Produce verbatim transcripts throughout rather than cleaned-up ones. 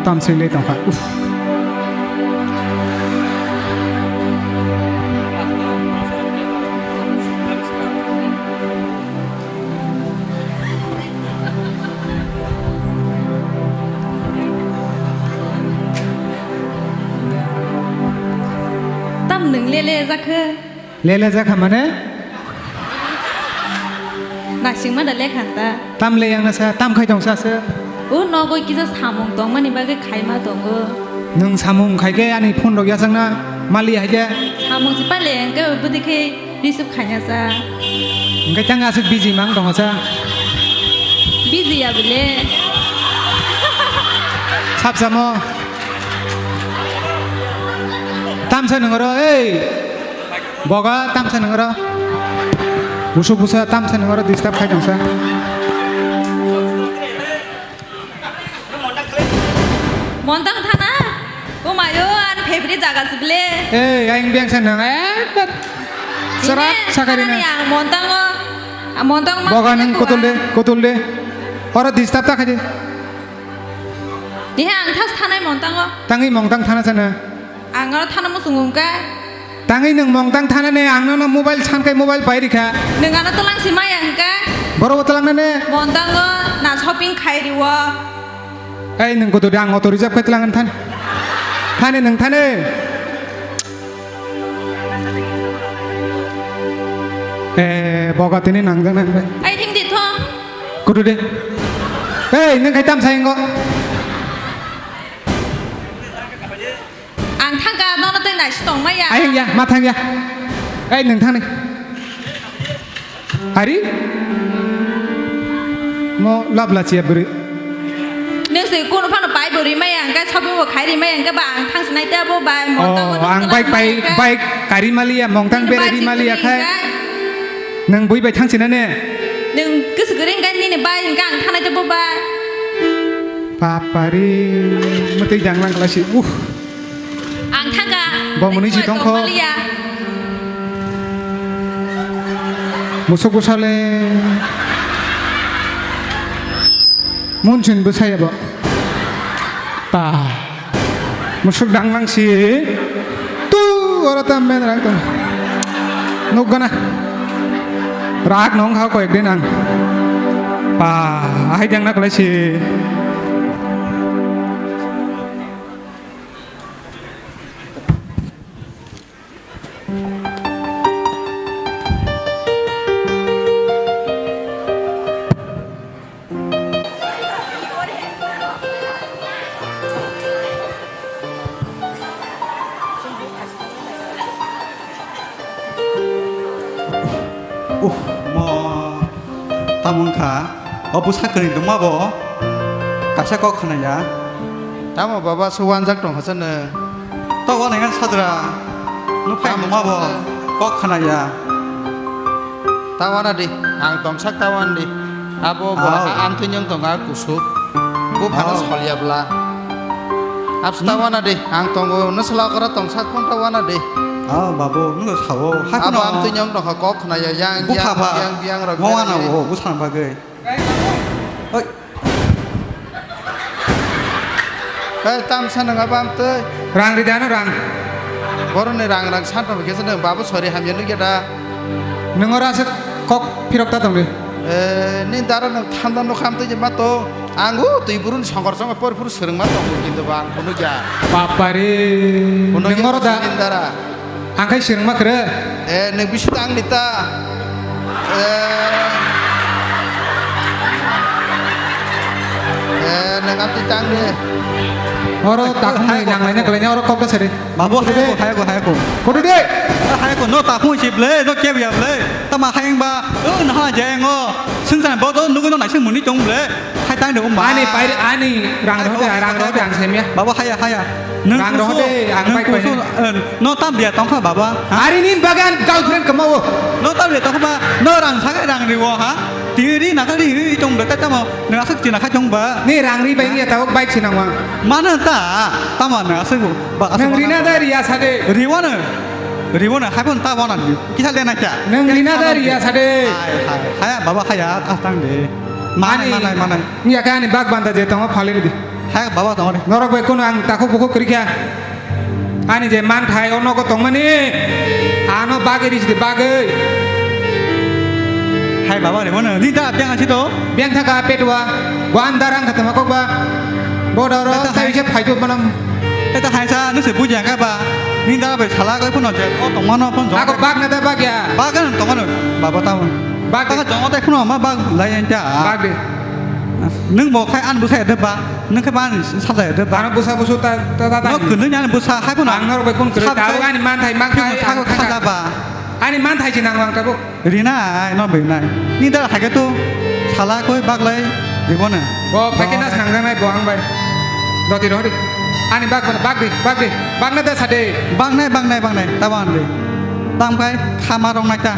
Tamsui le tongkha. Uff. Tam nwng lele jakhe? Lele jakha mane? Naisingma da lekha ta. Tam le yang nasa, tam khai tong sa se. O nogo kisa samung tongmani bagwi khaima tongo. Nwng samung khai khe ani phone rok yachang na mali hai khe. Samung si pale yang khe budi khe receive khaina sa. Hingke tang asuk busy mang tong sa. Busy ya bile. Sap samo. Tamsa nungro, ei. Boga tamsa nungro. Busu busa tamsa nungro disturb khai tongsa. Montang thana? O mayo, ani favorite jaga se bile. Ei, aing biang sa nang, eh, bet. Serak sakari na. Ang Montango, ah, Montang ma. Boga nung kutul de, kutul de. Oro disturb ta khaji. Ihe ang thas thanai Montango. Tangi Montang thana sana. Ang oro thana muchung wngkha. Tangwi nwng Montang thanani ang nono mobile sankai mobile pai rikha. Nwng ano twlang si maya hwnkha? Boro bo twlang nani? Montango na shopping khai riwo. Ei nwng kudu de ang auto reserve khai twlang than. Thani nwng thani. Eh, boga tini nangjak nang bai. Ai thing di tho. Kudu de. Ei nwng khai tam sai ngo. Ang thangka, nono tei naisi tongmaya. Ayang ya, ma thang ya. Ei, nwng thang ni. Ari? Mo labla chia bwrwi. Nwng se kono phano pai bo rimaya, hingke shopping bo khai rimaya, hingke ba ang thang sinai ta bo bai, Montang bo. Oh, ang bike pai, bike kari maliya, Montang bere ri maliya khai. Nwng bui bai thang sinane. Nwng kwswk ring gai nini bai, hingke ang thanai ta bo bai. Papari, mwtwi janglang klasi. Uh. Ang thangka. Bo mwnwi si tongkho. Musuk bwsale. Munsin bwsaya bo. Ta. Musuk danglang si. Tu oro tam ben rak tong. Nukgana. Rak nong kha koyek din ang. Pa. Ahai jangna klai si. Uh, mo tamo wngkha, o bwsa kwrwi tongma bo kaisa kok khna ya. Tamo baba se wanjak tong kha chwng. To wanai khe sajra. Nuk phai tongma bo kok khna ya. Ta wana di, ang tongsak ta wan di. Abo bo amtwi nyong tonga kusuk. Bo phano sol ya bla. Abs ta wana di, ang tongo, no sala kora tongsak phon ta wana di. Ah, babu, nung sao. Hai abo phano amtwi nyong tongkha kok khna ya, yang, yang, yang, yang rok. Mo wana wo, bo san bagwi. Oi. Hei, tamsa nang abang tei. Rang ri dano rang. Boroni rang rang santo khe se nang babu sori hamya nugya da. Nung ora se kok phirok ta tong ri. Eh, ni daro nang thanda no kham tei ma to. Ang o twi burun songkor songkor por phuru swrwng ma tong kintu ba ang nugya. Bapare. Nung ora da. Ni dara. Ang khai swrwngma kwrwi. Eh, nwng bisu tang di ta. Eh. Eh, nwng amtwi tang di. Oro takhumni nanglaina kwlaina oro kok da sari. Babu, hayako, hayako, hayako. Kodu de. Eh, hayako, no takhum si ble, no kebya ble. Tama hayang ba, oh, no ha jayango. Sungsan bo do nugo no naising muni tong ble. Hai tang de umba. Ani pai, ani rang rohde, rang rohde ang semya. Baba haya, haya. Rang rohde, ang pai pai. No tam dia tongkha baba. Ari nin bagan girlfriend kemao. No tam dia tongkha ba, no rang sakai rang riwo ha. Tiri nakali ri tong beta tamo. Nang asuk china khai tong ba. Ni rang ri bai ni tao bike sinang wang. Mana ta, tama nang asuk ba. Nang rina da riya sade. Riwo na. Riwo na, hai pon ta wana ni. Kisa lena kya? Nang rina da riya sade. Hai, hai. Haya, baba haya, astang de. Manai, manai, manai. Ni aka ani bak banda je tongo phale di. Hai baba tong re. Norok bai kunu ang takhuk bukhuk kwrwi kha. Ani je manthai o nogo tongmani, ano bagwi risi de bagwi. Hai baba re, bono ni da biang asi to. Biang thaka petwa, wan darang khatama kokba. Bodo ro, eta hai, tai se phaitu manam. Eta hai sa, nuse buji angka ba. Ni da bai sala koi phone je, o tongmano phone jong. Ako bag na da bag ya. Bag na tongmano, baba tamo. Bag de. Bag jong te phone ma bag lai enta. Bag de. Nung bo khai an bu sai de ba. Nung khe ba ani sajai de ba. Ano busa busu ta, ta, ta, ta. No kunu nyani busa hai phano. Ang nor bai kun kre. Sajai. Tabo ani manthai mang khai. Phano ang khaja ba. Ani manthai si nang mang tabo. Rina ai no bai nai. Ni da hai khe tu sala koi baglai ribo na. Bo phai khe nas nang nai bo ang bai. Doti rohri. Ani bag bag di, bag di. Bag na da sade. Bag nai, bag nai, bag nai. Tabo an de. Tam khai khama rong nai ta.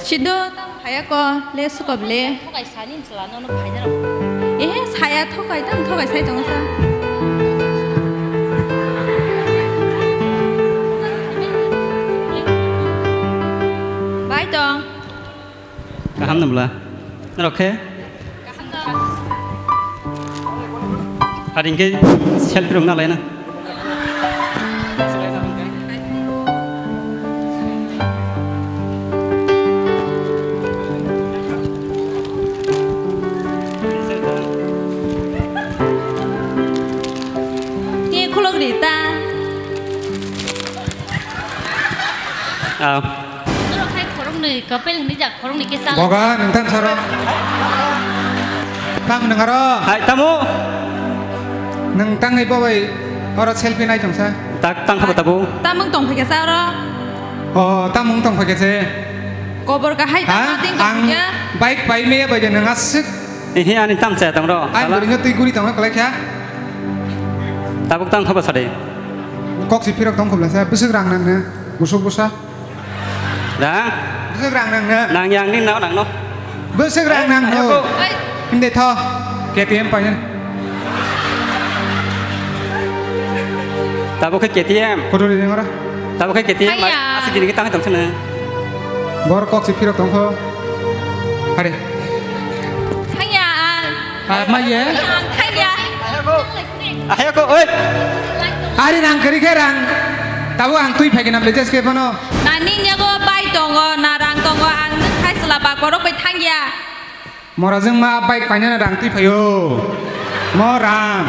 Sido tam phaya ko le sukob le. Thokai sani chwla nono phaina rok. Ehe saya thokai tam thokai sai tongo sa. Bai tong. Kaham nabla. Rokhe. Ar hingke selfie rok nalaina. Ni khulok rita. Ah. Norok hai khoroknwi kapel hwnwi jak khoroknwi kisa. Boga nungtan saro. Tam nungaro. Hai tamo. Nungtang hai babai oro selfie nai tongsa. Tak tang khabo tabo. Tamung tong phai kisa oro. Oh, tamung tong phai kisa. Kobor kahai tamo ting tong phai. Bike pai me bai de nung asik. Ehe ani tam cha tong ro. Ai bwrwino twi guri tong khlai kha. Tabuk tang khabo sade. Kok si phirok tong khobla sa bwswk rang nang na. Busuk busa. Da? Bwswk rang nang no? Nang yang ni no, nang no. Bwswk rang nang no? Ayoko. Hindi tho. K T M payan. Tabo khe K T M. Kotor ni ngora. Tabo khe K T M. Haya. Asi dini kita tong sana. Bor kok si phirok tong kho. Hare. Haya. Ah, ma ye? Haya. Ahe ko, oi. Ari rang kari khe rang. Tabo ang twi phai gwnam le jes khe bono. Na ning yago bai tongo, na rang tongo, ang nwng khai sla bak borok bai thang ya. Mora jwng ma bike paina na rang twi phaio. Mo rang.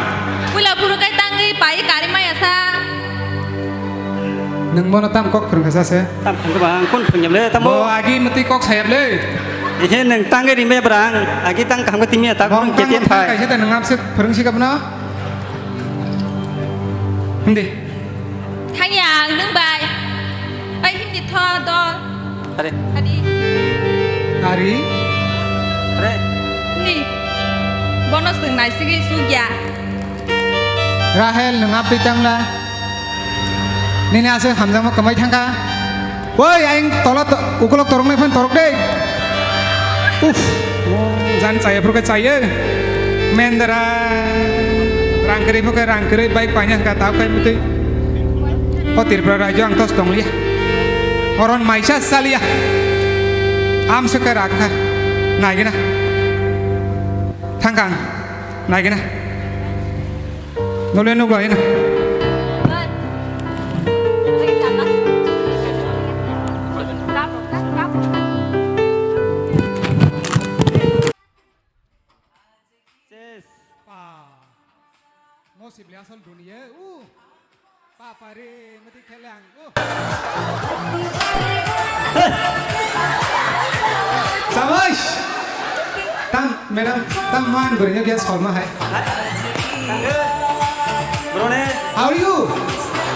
Puila phuru kai tangwi pai kari maya sa. Nwng bono tam kok phwrwng kha se? Tam phwrwng ba ang kun phwrwng le tamo. Bo agi mwtwi kok sayap le. Ehe nwng tangwi rimbe brang. Agi tang kaham khe timi ta. Bong K T M tang phai. Kaisa ta nwng amse phwrwng si kabno. Hindi. Thangya ang nwng bai. Ai hindi tho dol. Are. Adi. Ari. Are. Ni. Bono swng nai sigi sugya. Rahel, nwng abdi tangla. Nini aswk hamjakma kwmai thangkha. Woi, aing tola to-, ukolok toroknai phan torok de. Uff, jan chaya phuru khe chaya. Mendra, rang kwrwi phuru khe rang kwrwi, bike paina hwnkha, tabuk khe mutwi. O Tripura rajyo ang tos tongliya. Oron maisa saliya. Amswk khe rakha. Naigwna. Thangkha ang. Naigwna. Nole nukla ina. Ses. Pa. Mo sibli asal dunia. Uh. Papa re, mati khelang. Uh. Sabash. Tam, madam, tam man beri gas hall ma hai. Brone. How are you?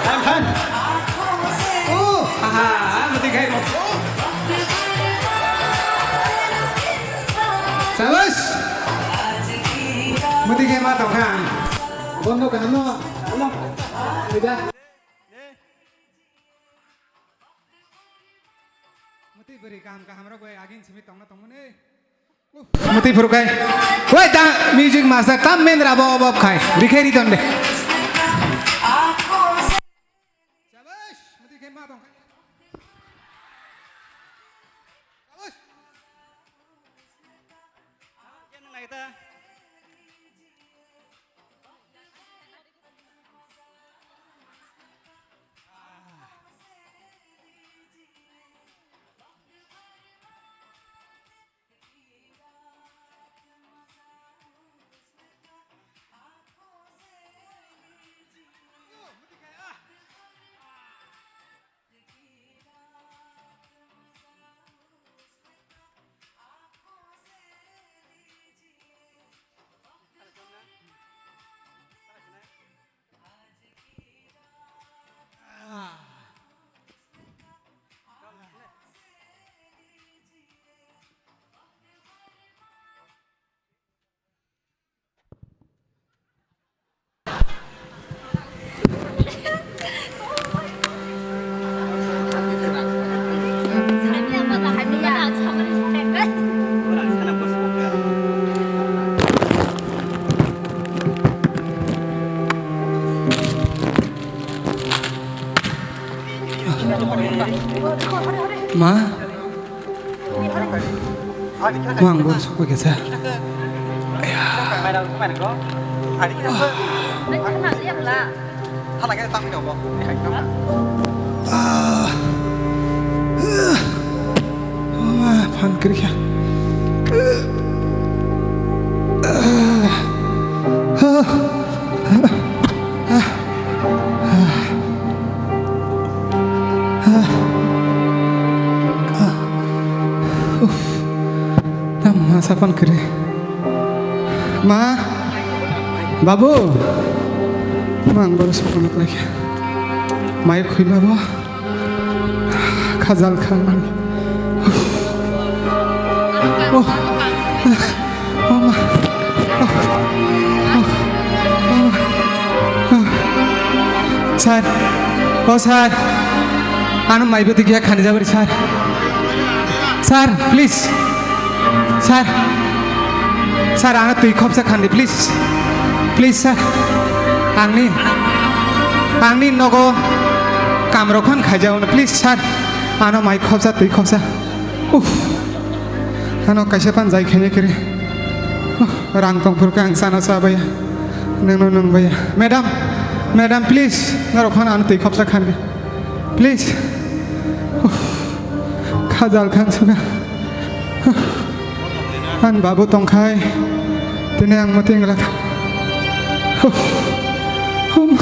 I'm fine. Oh, aha, mati khai mo. Sabash. Mati khai ma tong kha. Bondo kaham no. Ano. Ida. Kaham kaham rok bai agin simi tongna tongmani. Muti phuru kai. Wai ta music master tam men rabo obo khai. Rikhe ri tonde. Shabash, muti khe ma tong. Shabash. Ma? Mang bo sokoi kesa. Ah. Ah, phan kiri kha. Ah. Ah. Uff. Tam ma sapan kiri. Ma, babu, mang baru sokona lagi. Mai khui labo. Khajal khan mani. Oh. Oh, ma. Oh. Oh. Oh. Oh. Sir. Oh, sir. Ano maibo tikia khani jabari, sir. Sir, please. Sir. Sir, ano twi khopsa khandi, please. Please, sir. Angni, angni nogo kamrok khan khaijao, please, sir. Ano mai khopsa, twi khopsa. Uff. Ano kaisa pan jai khaini kiri. Uff, rang tong phuru khe ang chana cha baya. Nwngno nwng baya. Madam, madam, please. Norok phano ano twi khopsa khandi. Please. Uff. Khajal khan suga. Ani babu tongkhai, tini ang muting glak. Oh, oh, ma.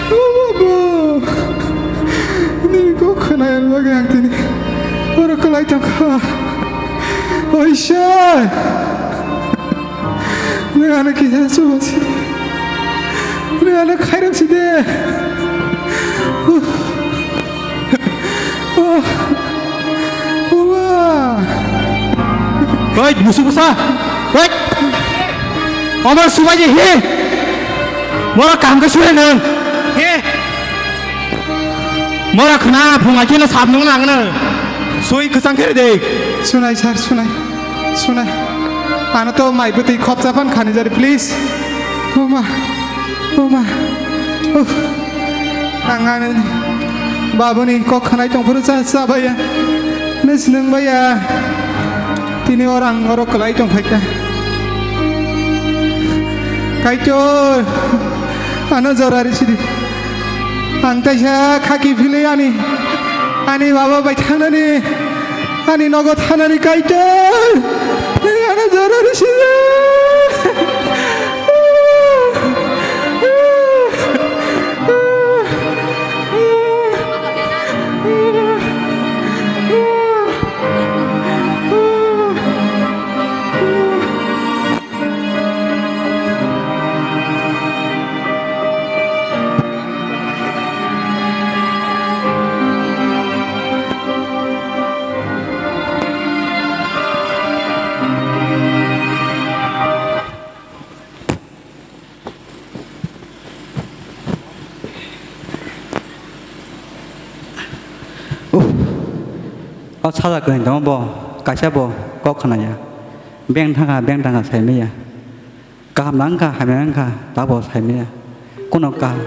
Oh, babu. Nini kok khwnai bagwi ang tini oro kwlai tongkha. Oisha. Nang ano kisa chuba si. Nang ano khairok si de. Oh. Oh. Oi, musu busa. Oi. Omar subai je he. Mora kam ke sure nang. He. Mora khna phunga kino sab nang nang na. Soi kesang kere de. Sunai sir, sunai. Sunai. Ano to mai bwtwi khopsa phan khani jari, please. Oh ma. Oh ma. Oh. Ang ani babuni kok khanai tong phuru cha cha baya. Nis nung baya. Tini orang oro kwlai tong phaikha. Kaitor. Ano jora risidi. Ang taisa khaki philwi ani, ani baba bai thangnani, ani nogo thangnani Kaitor. Ani jora risi. O saja kwrwng tongma bo, kaisa bo kok khna ya. Beng thangkha, beng thangkha saimaya. Kaham nangkha, hamya nangkha, tabo saimaya. Kuno kaham,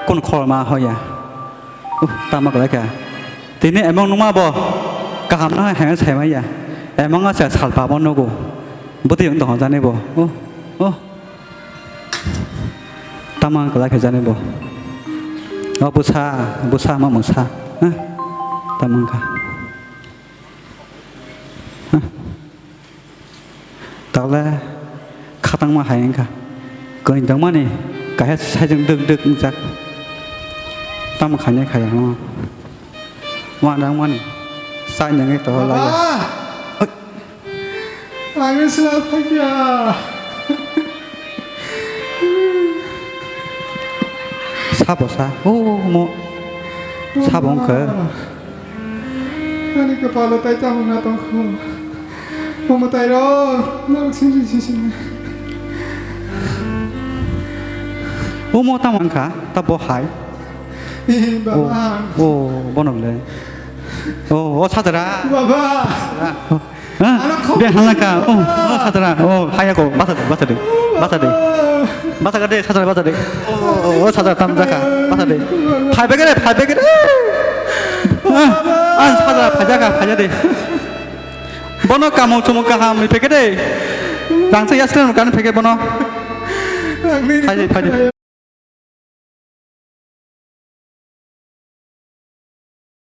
kuno khorma hoya. Uh, tama kwlai kha. Tini emang numa bo, kaham nang hamya saimaya. Emang asa salpa bo nugo. Bwtwi wng tong jani bo. Oh, oh. Tama kwlai kha jani bo. O bwsa, bwsa ma mwsa. Huh? Tama wngkha. Huh? Tagle khatangma hai wngkha. Kwrwng tongmani kaisa saijwng dwk dwk wngjak. Tamo khainai khaya no. Wanang mani. Sai nangwi to laya. Baba! Ang sila phaiya. Sabo sa. Oh, mo. Sabo wngkha. Ani kapalo tai tamo na tongkho. Omo tai ro, norok sing sing sing sing. Omo tamo wngkha, ta bo hai. Eh, baba. Oh, oh, bono le. Oh, oh, sajra. Baba. Sajra. Huh? Ano khobor. Be halaka. Oh, oh, sajra. Oh, haya ko. Basa de, basa de. Basa de. Basa de, sajra, basa de. Oh, oh, oh, sajra tam jaka. Basa de. Phai begere, phai begere. Ah, ah, sajra, phai jaka, phai de. Bono kamung chumung kaham ni pheke de. Rangsa yasle kan pheke bono. Phai de, phai de.